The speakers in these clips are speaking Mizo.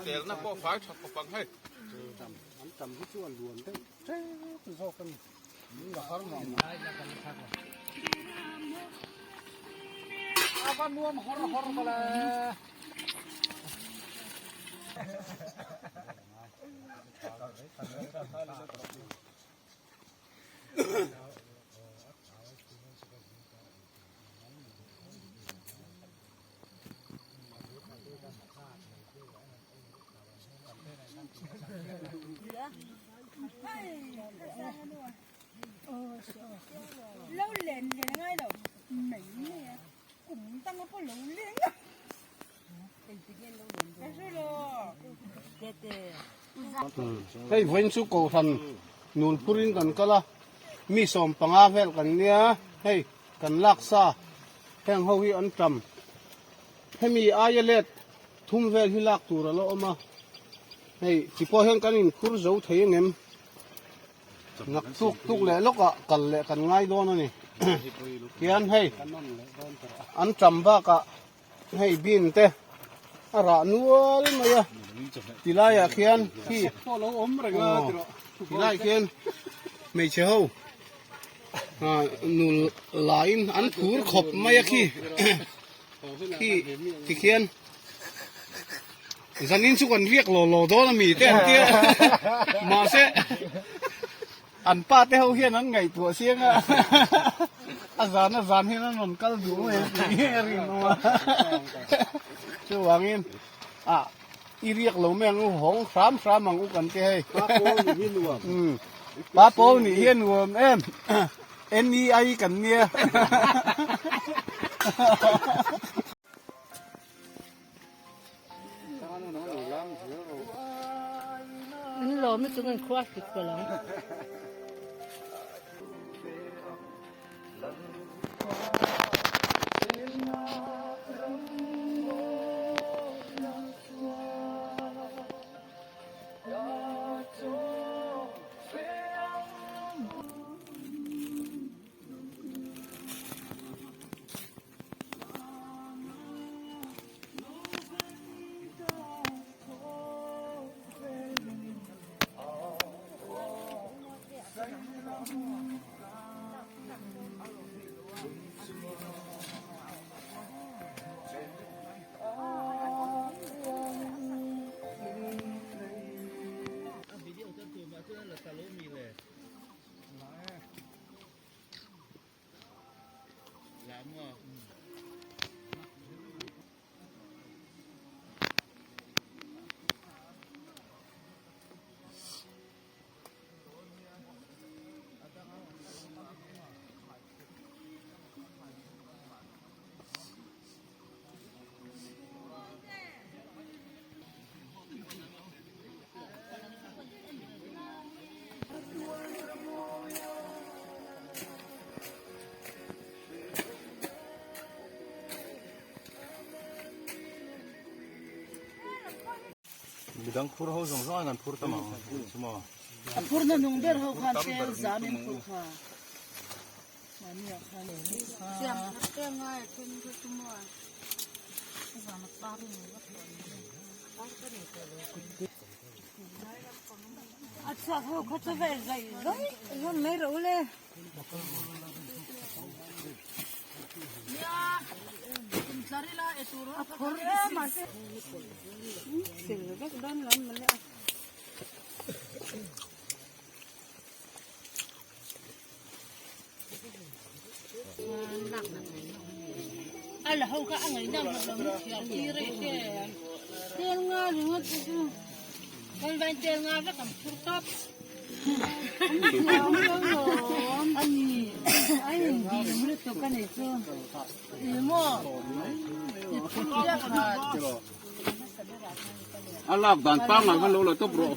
Telna pawh fai tha khawp ang hei. An tam hi chu a luan deuh tep zawk a ni. Min la har mah mah. A va nuam hawr hawr mawle. Lo len len ngai lo mai mai a kum dang a pawh lo leng a Hei vawiin chu Kohhran Nulphurin kan kal a, mi 15 vel kan nia, hei kan lak sa heng ho hi an tam. Hemi aia let thum vel hi lak tur a la awm a, hei ti pawh hian kan inkhur zo thei angem? Nak tuk tuk leh lawkah kal leh kan ngai dawn a ni. Tihian hei an tam bakah hei bean te a rah nual mai a tilaiah khian khi tilaiah khian hmeichhe ho nul laiin an phur khawp mai a khi khi tikhian zanin chu kan riak law law dawn a mi te an tia mahse An pa te ho hian an ngaihtuah chiang a, a zan a zan hian an rawn kal duh mai a tih hi a rinawm a. Chuvangin ah i riak lo mai ang u, hawng hram hram ang u kan ti hei. Pa pawl nih hi nuam. Pa pawl nih hi a nuam em. NEI kan nia. An lawm na chung an khua hrik ko lo. Midang phur ho zawng zawng an phur tam ang chu maw. A phur na nung ber ho khan tel zam in phur kha. Mani ah khan. Siam khat te ngai a then kha chu maw. Zan a par in vak lo ni. Par ka nei tawh lo. A chhuak ho kha chu vel zai zai hlawm mai rawh u le. A phur em a. Sil vek dawn lo mawle a. A la ho kha a ngaihna hmuh lo ni thiam tir e te. Tel nga ringawt te chu kan vain tel nga vek an phur tawp. Ani a indim lutuk a nih chu. I maw i phur vek khat. A lak dan pangngai khan lo la tawp rawh.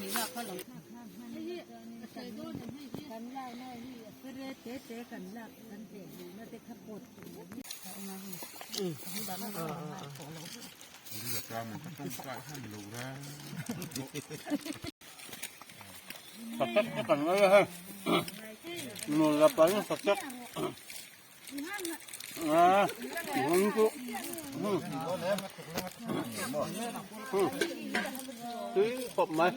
Sachek te kan ngai a hei nul la pahin sachek a hmang chu tui khawp mai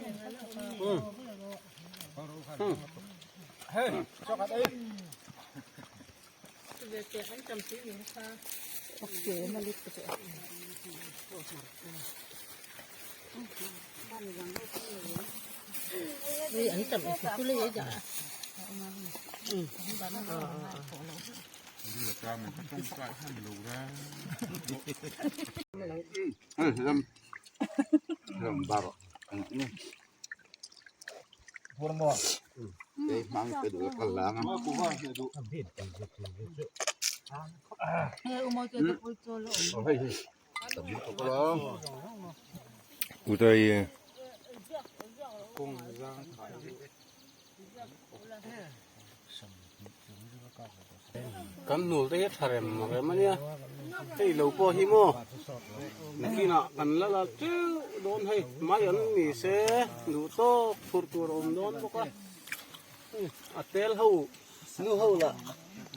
Kan hnul te hi a tha rem rem a nia hei lo pawh hi maw nakinah kan la la teuh dawn hei mai an ni se duh tawk phurh tur a awm dawn bawk a a tel ho nu ho lah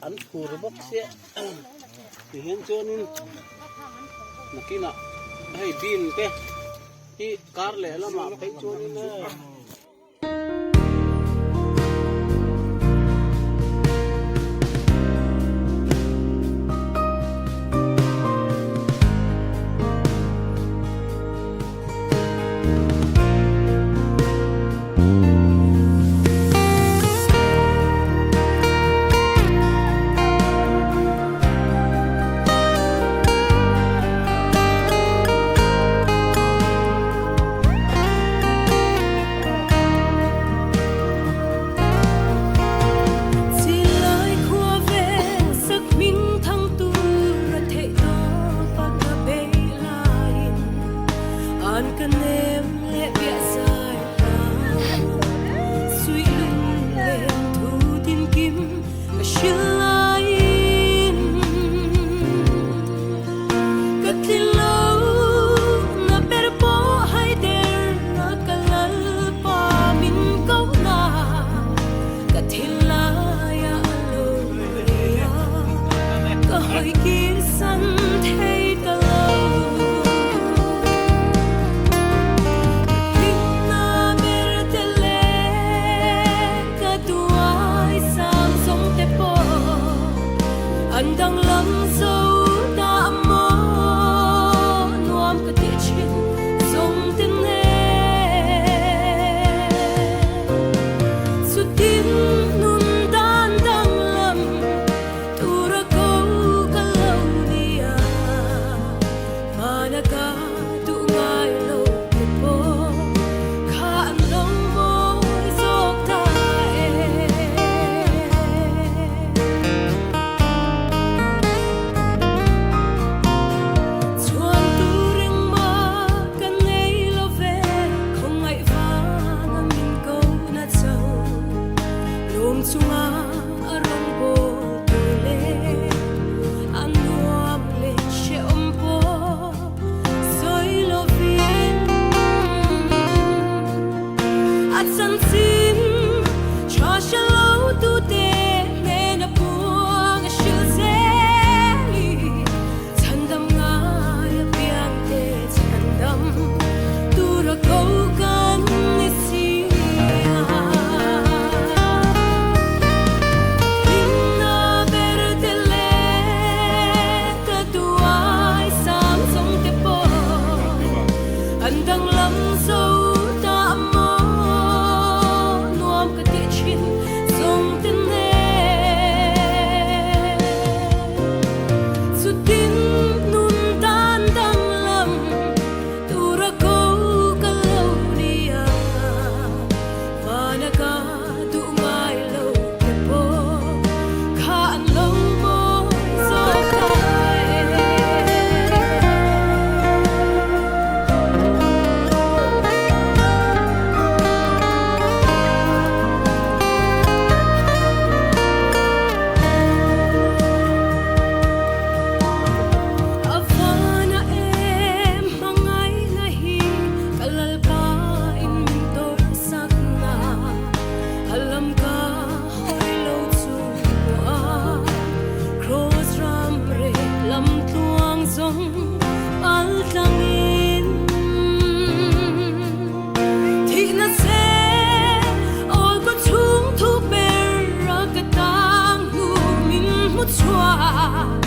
an phur bawk sia tihian chuanin nakinah hei bean te hi kar leh lamah phei chuanin e. pal tlangin Thihna se awl ka chhung thu ber a ka tang hnu min hmu chhuak.